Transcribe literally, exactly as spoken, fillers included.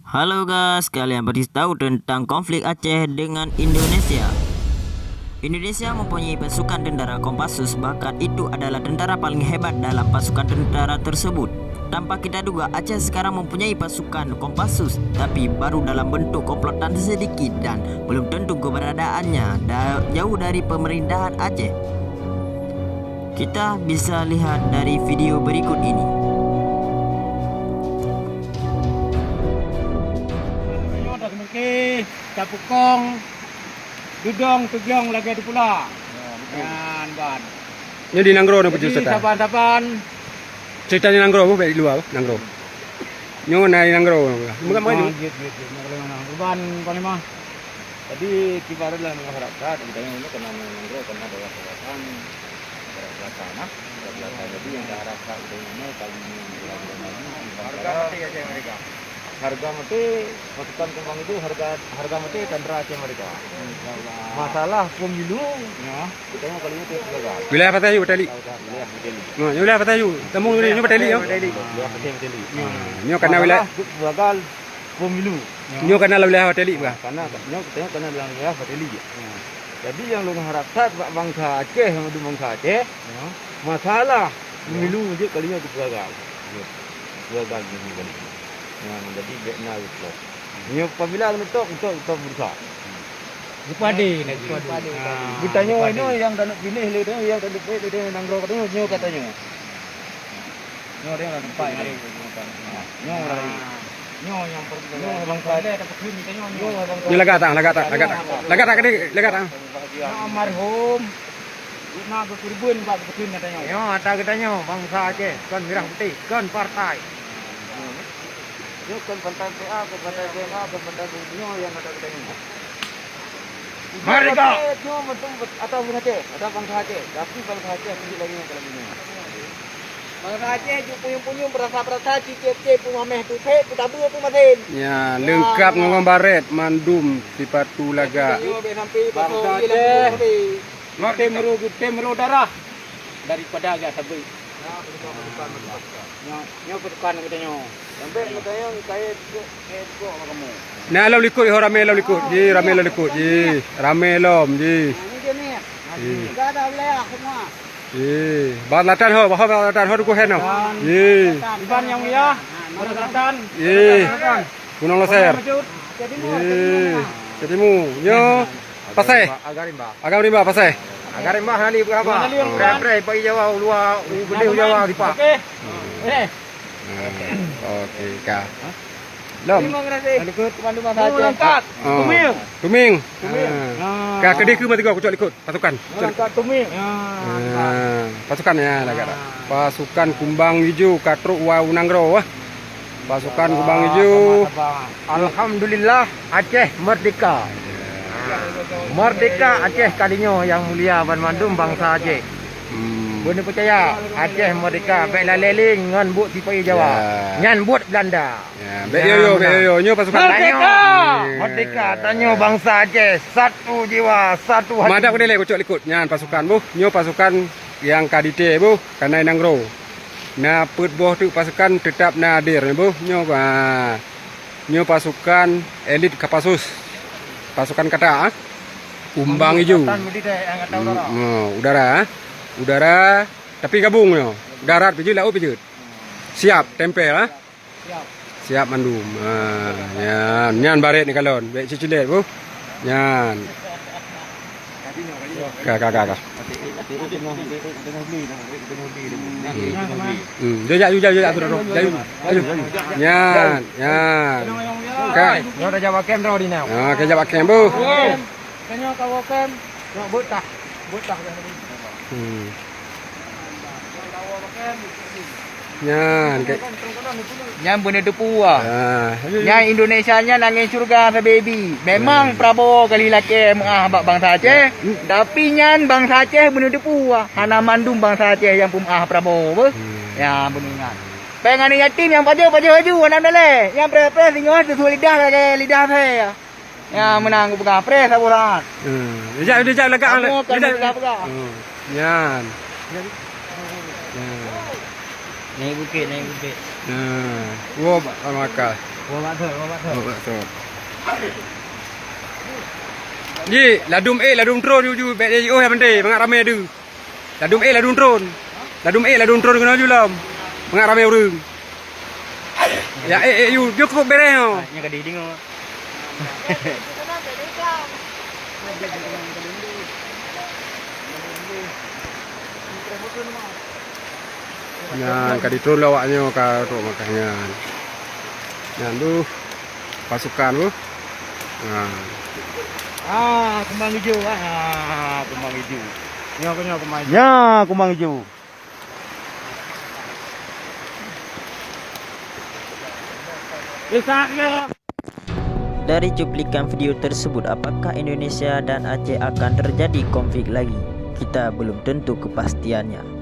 Halo guys, kalian pasti tahu tentang konflik Aceh dengan Indonesia. Indonesia mempunyai pasukan tentara Kopassus, bahkan itu adalah tentara paling hebat dalam pasukan tentara tersebut. Tanpa kita duga, Aceh sekarang mempunyai pasukan Kopassus, tapi baru dalam bentuk komplotan sedikit dan belum tentu keberadaannya da- jauh dari pemerintahan Aceh. Kita bisa lihat dari video berikut ini. Nyoe dah seumungké, tapukong, dudong, tugiong lagèe teupeula. Ya, betul. Nyan ban. Nyoe di nanggroe nyoe. Jadi, peue cerita? Saban-saban. Cerita di nanggroe, bèk di luwa, nanggroe. Nyoe na di nanggroe. Bukan, bukan. Ah, jeuet, jeuet, jeuet. Nyoe kalau nanggroe. Ban, Panglima. Jadi, kiban lôn meuharap that, geutanyoe nyoe keunan nanggroe, keunan daerah perbatasan, daerah perbatasan, nah. Daerah perbatasan. Jadi, nyang taharap that geutanyoe nyoe, kali nyoe, hareuga maté aja mereka. Hareuga maté, pasukan Kumbang Ijo, hareuga, hareuga maté tentara Aceh Merdeka. Masalah pemilu, ya, geutanyoe kali nyoe gagal. Wilayah Patai Ayu, Patai Ayu. Wilayah Patai Ayu. Nah, nyoe wilayah Patai Ayu. Tamong nyoe, nyoe Patai Ayu, ya. Wilayah Patai Ayu. Nyoe keunan wilayah. Masalah gagal pemilu. Nyoe keunan wilayah Patai Ayu, bah. Karena nyoe, nyoe keunan wilayah Patai Ayu. Jadi nyang lôn harap that bak bansa Aceh, mandum bansa Aceh, masalah pemilu jeuet kali nyoe teupeugah gagal. Teupeugah gagal jeuet kali nyoe. Nah, jadi bèk na geuplot. Nyoe apabila geutôb, geutôb, geutôb beureusa. Geupadé lagèe. Geutanyoe inoe nyang taneuk piléh lé tanyoe, nyang taneuk piléh lé tanyoe nanggroe geutanyoe, nyoe geutanyoe. Nyoe dia orang tempat yang ada. Nyoe orang. Nyoe yang perlu. Nyoe orang. Nyoe orang. Nyoe lagak tak, lagak tak, lagak tak. Lagak tak, lagak tak. Almarhum. Guna geukeureubeuen bak geupeukheun geutanyoe. Nyoe ata geutanyoe bansa Aceh, kon mirah putéh, kon partai. Nyoe kon partai P A, kon partai P M A, kon partai nyoe nyang ata geutanyoe. Merdeka! Nyoe meuteumé ata bansa Aceh, ata bansa Aceh, tapi bansa Aceh tunjuk lagèe nyoe, lagèe nyoe. Bansa Aceh jeuet punyueng-punyueng, peurasa-peurasa, cicém-cém, peumaméh, peuphét, peutabeue, peumasen. Ya, leungkab ngon barét, mandum sipatu lagak. Nyoe bèk sampai pasang lé lam sampai. Nyoe tém meurô, tém meurô darah daripada agak sabe. Nyoe, nyoe pasukan geutanyoe. Sampai geutanyoe kayèe Na lom likot, ho, ramé lom likot. Ji, ramé lom likot. Ji, ramé lom, ji. Ji. Enggak ada wilayah semua. Ji. Bak latan ho, bah bak latan ho, duku hen ho. Ji. Iban nyang mulia, bak latan. Ji. Gunong Loser. Ji. Ketimu. Nyo. Pasai. Agam rimba. Agam rimba, pasai. Agam rimba, hana li peugah haba. Preh-preh, bak Jawa, luwa, u beudeh Jawa, dipak. Okey. Okey, ka. Lom. Terima kasih. Terima kasih. Terima kasih. Tuming. Tuming. Tuming. Ah. Ka keudeh keu meuteugah kucok likot pasukan. Kucok likot. Tuming. Ah, pasukan ya, lagak tak. Pasukan Kumbang Ijo ka trok u nanggroe, ah. Pasukan Kumbang Ijo. Alhamdulillah, Aceh merdeka. Merdeka Aceh kali nyoe yang mulia banmandum bansa Aceh. Hmm. Beuneuh peucaya, Aceh merdeka, bèk lalé lé ngon buet sipa-i Jawa. Ya. Nyan buet Belanda. Ya, bèk yo, yo, bèk yo, yo. Nyoe pasukan. Merdeka! Merdeka, tanyoe bansa Aceh, satu jiwa, satu hati. Madap keudeh lé kucok likot. Nyan pasukan, boh. Nyoe pasukan nyang ka ditée, boh, ka na i nanggroe. Na peuet boh teuk pasukan teutap na hadir, boh. Nyoe, ah, nyoe pasukan elit Kopassus. Pasukan kata, ah. Kumbang Ijo. Angkatan militer, angkatan udara. Hmm, udara, ah. Udara, tapi gabong nyoe. Darat pih jeuet, laôt pih jeuet. Siap, tempel, ah. Siap. Siap mandum. Ha, nyan, nyan barét neukalon. Bèk ceuceulet, boh. Nyan. Ka, ka, ka, ka. Hmm. Hmm. Jom, jom, jom, jom, jom, jom. Jom, jom. Nyan, nyan. Ka. Nyoe dah jawab kem droe di nyoe. Ha, ka jawab kem, boh. Tanyoe ka woe kem. Nyoe beutah. Beutah. Hmm. Nyan, ke- Nyan beuneuteupeu. Ah, nyan Indonesia nyan angén syeuruga sabe bi. Memang Prabowo kali lakée meu'ah bak bansa Aceh, tapi nyan bansa Aceh beuneuteupeu. Hana mandum bansa Aceh nyang peumeu'ah Prabowo, beuh. Hmm. Ya, beuneuh nyan. Péng aneuk yatim nyang pajoh-pajoh laju, hana meulée. Nyang preh-preh singoh teusuet lidah lagée lidah asée. Ya, meunan kupeugah, preh saboh saat. Hmm. Dijak, dijak lagak. Kamoe kan dijak. Peugah-peugah. Hmm. Nyan. Nyan. Naik bukit, naik bukit. Nyan. Wo, bak makal. Bawa mat thot, bawa mat thot. Bawa mat thot. Ji, ladum ék, ladum tron, ju, ju, bèk jiôh nyang penting, mangat ramé deuh. Ladum ék, ladum tron. Ladum ék, ladum tron keunoe ju lom. Mangat ramé ureueng. Ya, ék, ék, ju, ju keuh bèrèh nyoe. Ah, nyoe ka didingoe. Nyan ka jitron lé awak nyoe ka trok makan nyan. Nyan tu pasukan tu. Ha. Ah, kumbang ijo, ah, kumbang ijo. Nyoe, nyoe kumbang ijo. Nya, kumbang ijo. Eh, sak, ya. Dari cuplikan video tersebut, apakah Indonesia dan Aceh akan terjadi konflik lagi? Kita belum tentu kepastiannya.